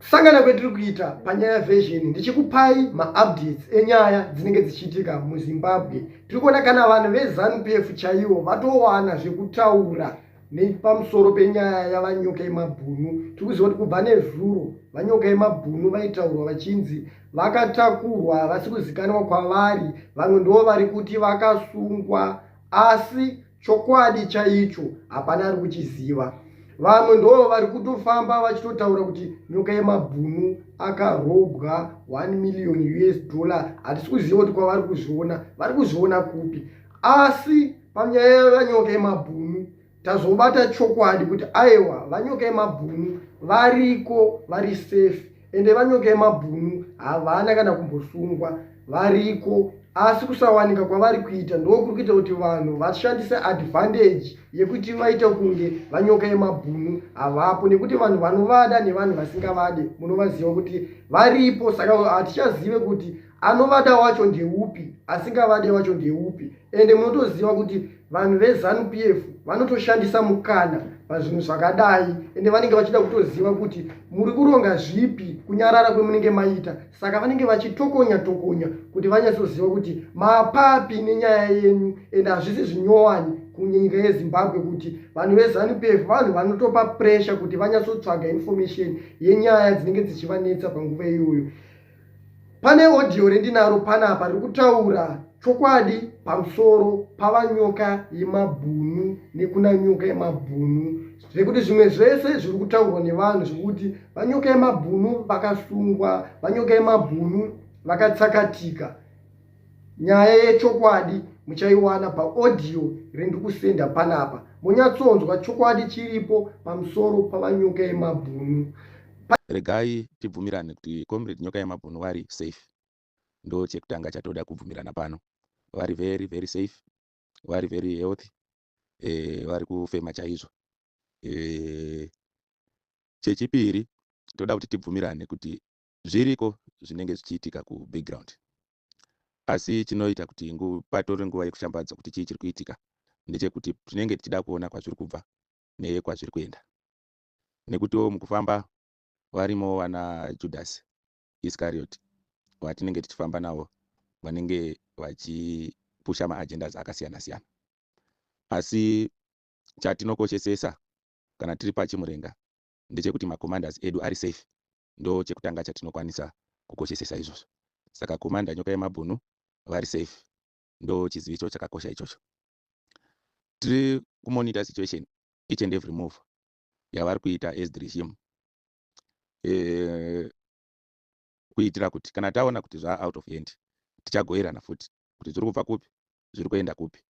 Kusangana kwetiri kuita panyaya version ndichikupai maupdates enyaya dzinenge dzichiitika muZimbabwe. Tiri kuona kana vanhu veZanu PF chaivo vatowana zvekutaura nepamusoro penyaya yaVaNyoka yemabhunu. Tiri kuziva kuti kubva nezuro VaNyoka yemabhunu vaitaurwa vachinzi vakatakurwa, havasi kuzikanwa kwavari. Vamwe ndo vari kuti vakasungwa, asi chokwadi chaicho hapana ari kuchiziva. Vamwe ndo vari kutofamba vachitotaura kuti Nyoka yemabhunu akarobwa 1 million US dollar. Hatisi kuziva kuti kwavari kuzviona, vari kuzviona kupi, asi panyaya yaVaNyoka yemabhunu tazobata chokwadi kuti aiwa, VaNyoka yemabhunu variko, vari safe, ende VaNyoka yemabhunu havana kana kumbosungwa, variko. Asi kusawanika kwavari kuita ndokuri kuita kuti vanhu vashandise advantage yekuti vaite kunge VaNyoka yemabhunu havapo, nekuti vanhu vanovada nevanhu vasingavade munovaziva kuti varipo. Saka hatichazive kuti anovada wacho ndeupi, asingavade wacho ndeupi. Ende munotoziva kuti vanhu veZanu PF vanotoshandisa mukana pazvinhu zvakadai, ende vanenge vachida kutoziva kuti muri kuronga zvipi, kunyarara kwemunenge maita. Saka vanenge vachitokonya tokonya kuti vanyatsoziva kuti mapapi nenyaya yenyu. Ende hazvisi zvinyowani kunyika yeZimbabwe kuti vanhu veZanu PF vanhu vanotopa pressure kuti vanyatsotsvaga information yenyaya dzinenge dzichivanetsa panguva iyoyo. Pane audio rendinaro panapa riri kutaura chokwadi pamusoro paVaNyoka yemabhunu nekuna Nyoka yemabhunu, zvekuti zvimwe zvese zviri kutaurwa nevanhu zvekuti VaNyoka yemabhunu vakasungwa, VaNyoka yemabhunu vakatsakatika, nyaya yechokwadi muchaiwana paaudio rendiri kusenda panapa. Munyatsonzwa chokwadi chiripo pamusoro paVaNyoka yemabhunu. Regai tibvumirane kuti Comrade Nyoka yemabhunu vari safe. Ndo chekutanga chatoda kubvumirana pano. Vari very very safe, vari very healthy, vari kufema chaizvo. Chechipiri, toda kuti tibvumirane kuti zviriko zvinenge zvichiitika kubackground, asi chinoita kuti patore nguva yekushambadza kuti chii chiri kuitika ndechekuti tinenge tichida kuona kwazviri kubva nekwazviri kuenda, nekutiwo mukufamba varimo vana Judas Iscariot vatinenge tichifamba navo, vanenge vachipusha maagendas akasiyana siyana. Asi chatinokoshesesa kana tiri pachimurenga ndechekuti macommanders edu ari safe. Ndo chekutanga chatinokwanisa kukoshesesa izvozvo. Saka Commander Nyoka yemabhunu vari safe, ndo chiziviso chakakosha ichocho. Tiri kumonitor situation, each and every move yavari kuita as the regime, kuitira kuti kana taona kuti zvaa out of hand, tichagoverana futi kuti zviri kubva kupi, zviri kuenda kupi.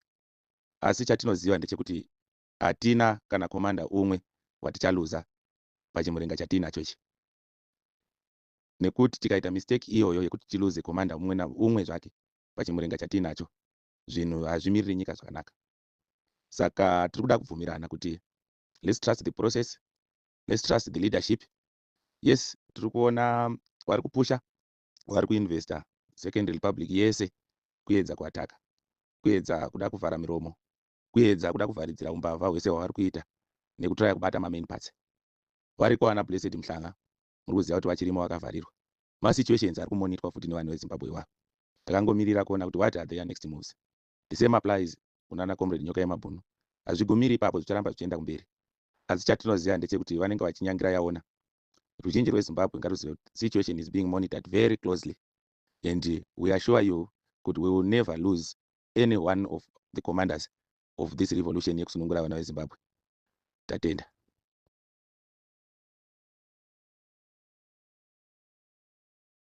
Asi chatinoziva ndechekuti hatina kana commander umwe watichaluza pachimurenga chatiinacho ichi, nekuti tikaita mistake iyoyo yekuti tiluze commander umwe naumwe zvake pachimurenga chatiinacho, zvinhu hazvimiriri nyika zvakanaka. Saka tiri kuda kubvumirana kuti let's trust the process, let's trust the leadership. Yes, tiri kuona vari kupusha, vari kuinvesta Second Republic yese kuedza kuataka, kuedza kuda kuvhara miromo, kuedza kuda kuvharidzira umbavha hwese hwavari kuita nekutraya kubata mamain parts. Variko ana Blessed Mhlanga, muri kuziva kuti vachirimo vakavharirwa. Masituations ari kumonitwa futi nevanhu veZimbabwe iwavo. Takangomirira kuona kuti what are their next moves. The same applies kunana Comrade Nyoka yemabhunu. Hazvigumiri ipapo, zvicharamba zvichienda kumberi. Asi chatinoziva ndechekuti vanenge vachinyangira yaona. Ruzhinji rweZimbabwe ngatizive kuti situation is being monitored very closely, and we assure you kuti we will never lose any one of the commanders of this revolution yekusunungura vana veZimbabwe. Tatenda.